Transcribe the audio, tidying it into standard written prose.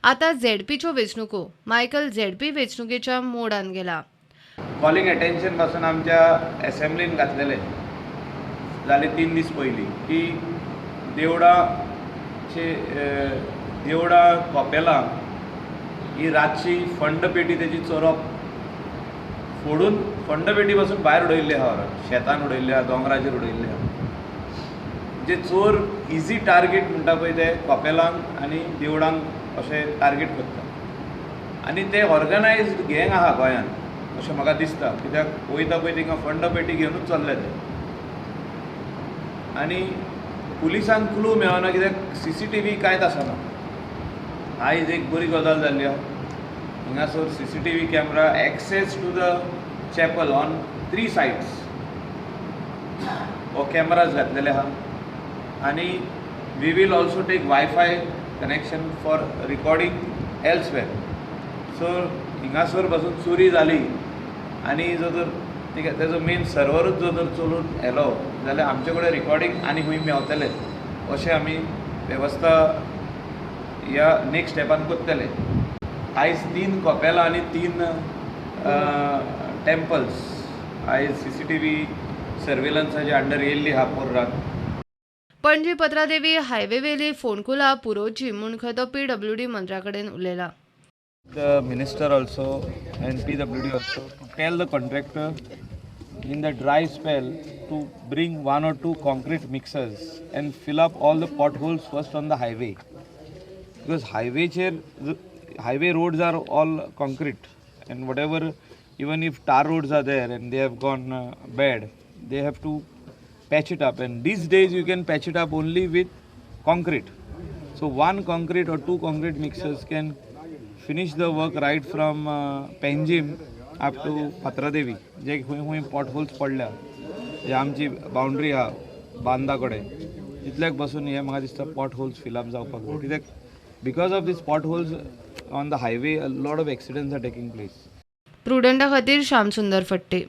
आतां झेडपीच्यो वेंचणुको. Michael ZP वेंचणुकेच्या मोडान गेला. कॉलिंग अटेन्शन पासून आमच्या एसेंब्लीन घातलेलें जाले 3 दीस पयलीं की देवडाचे, देवडा कपेलां ही रातची फंड पेटी तेजी चोरप, फोडून फंड पेटी पासून भायर उडयल्ली आहा, शेतान उडयल्ली आहा, दोंगराचेर उडयल्ली आहा. जे चोर इजी टार्गेट म्हणटा पळय, ते कपेलांक आनी देवळांक अशें टार्गेट करता आनी ते ऑर्गनायज्ड गँग आहा गोंयांत अशें म्हाका दिसता, कित्याक वयता पळय थिंगा फंड पेटी घेवनूच चल्ले ते आनी पुलिसांक क्लू मेळना, कित्याक सीसीटीव्ही कांयच आसना. आयज एक बरी गजाल जाल्ली आहा, हिंगासर CCTV camera access to the chapel on three sides हो कॅमराज घातलेले आहा आनी we will also take WiFi connection for recording elsewhere. So हिंगासर पासून चोरी जाली आनी जर तर तिका तेजो मेन सर्वरूच जर तर चलून येलो जाल्यार आमचे कडेन रिकॉर्डिंग आनी खंय मेवतलें, अशें आमी वेवस्था ह्या नेक्स्ट स्टेपान करतले. आयज तीन कपेलां आनी तीन टेम्पल्स आयज सीसीटीव्ही सर्वेलन्साच्या अंडर येयल्ली आहा पोर्राक. पणजी पत्रादेवी हायवेवेली फोंडकुलां पुरोवची म्हूण खंय तो पीडब्ल्यूडी मंत्र्या कडेन उलयला. The minister also and PWD also to tell the contractor in the dry spell to bring one or two concrete mixers and fill up all the potholes first on the highway, because highway chair highway roads are all concrete and whatever, even if tar roads are there and they have gone bad, they have to patch it up, and these days you can patch it up only with concrete. So one concrete or two concrete mixers can finish the work right from Panjim up to Patradevi. जे खंय खंय pot holes पडल्या, जे आमची boundary आहा बांदा कडेन, तितल्याक बसून हे म्हाका दिसता पॉट होल्स फिलअप जावपाक जाय, कित्याक because of these pot holes on the highway a lot of accidents are taking place. प्रुडंटा खातीर श्यामसुंदर फट्टे.